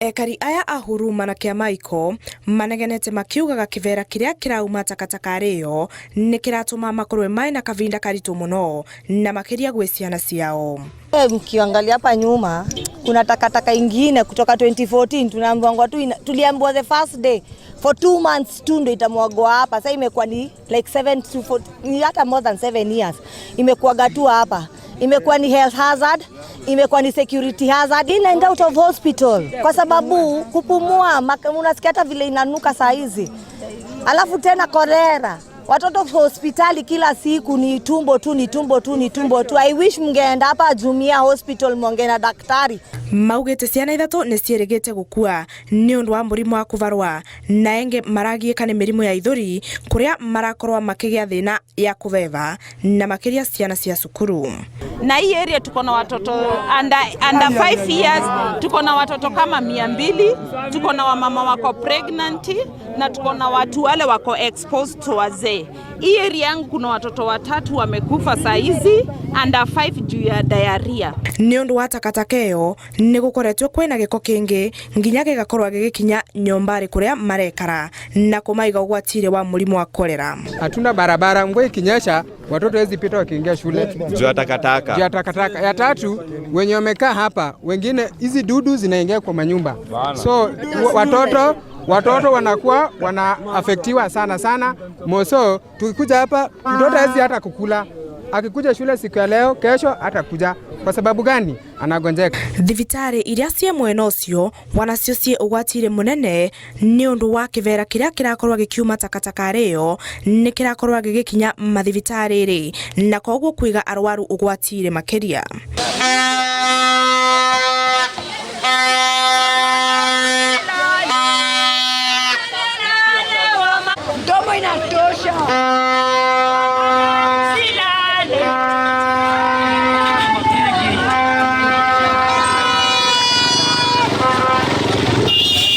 Ekari aya a Huruma na Kĩamaiko manegenete makiugaga kĩbera kĩrĩa kĩrauma takataka ĩyo nĩ kĩratũma makorwe maina kavinda karitũ mũno na makĩria gwĩ ciana ciao. Mkiangalia hapa nyuma kuna takataka ingine kutoka 2014 tunaambiwa tu, tuliambiwa the first day for 2 months tu ndo itamwagwa hapa. Sasa imekuwa ni like 7 to 4, ni hata more than 7 years imekuwaga tu hapa. Imekuwa ni health hazard, imekuwa ni security hazard, in and out of hospital kwa sababu kupumua, unasikia hata vile inanuka saa hizi, alafu tena kolera watoto hospitali kila siku ni tumbo tu, ni tumbo tu, ni tumbo tu. I wish mngeenda hapa Jumia Hospital mwongee na daktari. Maugĩte ciana ithatũ nĩ ciĩrĩgĩte gũkua nĩ ũndũ wa mũrimũ wa kũvarwa na engĩ maragiĩka nĩ mĩrimũ ya ithũri kũrĩa marakorwo makĩgĩa thĩna ya kũveva na makĩria ciana cia cukuru. Na hii area tuko na watoto under 5 years, tuko na watoto kama 200, tuko na wamama wako pregnant na tuko na watu wale wako exposed to wazee. Hii area yangu kuna watoto watatu wamekufa saa hizi under 5 juu ya diarrhea. Nĩ ũndũ wa takataka ĩyo nĩ gũkoretwo kwĩna gĩko kĩngĩ nginya gĩgakorwo gĩgĩkinya nyũmbarĩ kũrĩa marekara na kũmaiga ũgwati-inĩ wa mũrimũ wa kolera. Hatuna barabara, mvua ikinyesha watoto hawezi pita wakiingia shule juu ya takataka. Juu ya takataka. Ya tatu, wenye wamekaa hapa wengine, hizi dudu zinaingia kwa manyumba, so watoto wanakuwa wanaafektiwa sana sana moso. Tukikuja hapa mtoto hawezi hata kukula. Akikuja shule siku ya leo, kesho hatakuja. Kwa sababu gani? Anagonjeka. Thibitarĩ iria ciĩ mwena ũcio wanacio ciĩ ũgwati-inĩ mũnene nĩ ũndũ wa kĩbera kĩrĩa kĩrakorwo gĩkiuma takataka ĩyo nĩ kĩrakorwo gĩgĩkinya mathibitarĩ-rĩ na koguo kũiga arwaru ũgwati-inĩ makĩria. Mdomo inatosha.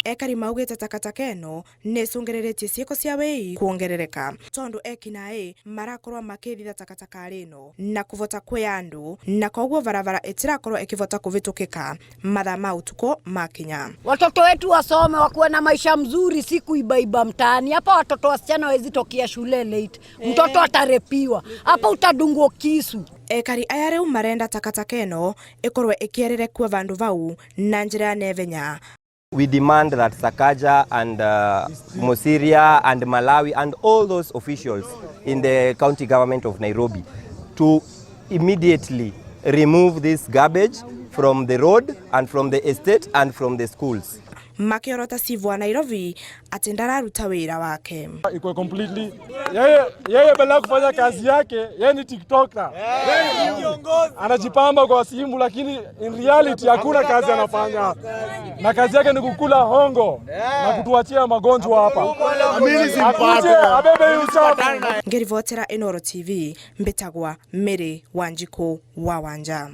Ekari maugĩte takataka ĩno nĩ ĩcũngĩrĩrĩtie ciĩko cia wĩi kuongerereka tondu ekinaĩ marakorwo makĩthitha takataka ĩno na kũvota kwĩ andũ na koguo barabara ĩtirakorwo ĩkĩvota kũvĩtũkĩka mathaa ma ũtukũ makinya. Watoto wetu wasome, wakuwe na maisha mzuri, si kuibaiba mtaani. Hapa watoto wasichana hawezi tokea shule late, mtoto atarepiwa hapa, utadungwa kisu. Ekari aya rĩu marenda takataka ĩno ĩkorwo ĩkĩererekwo vandũ vau na njĩra ya nevenya. We demand that Sakaja and Mosiria and Malawi and all those officials in the county government of Nairobi to immediately remove this garbage from the road and from the estate and from the schools. Makĩorota cibu wa Nairobi atĩ ndararuta wĩra wake. Iko completely yeye badala kufanya kazi yake, yeye ni TikToker. Anajipamba kwa simu, lakini in reality hakuna kazi anafanya, na kazi yake ni kukula hongo na kutuachia magonjwa hapa. Akuje abebe hii uchafu. Ngĩribotera Inooro TV mbĩtagwa Mary Wanjikũ wa Wanja.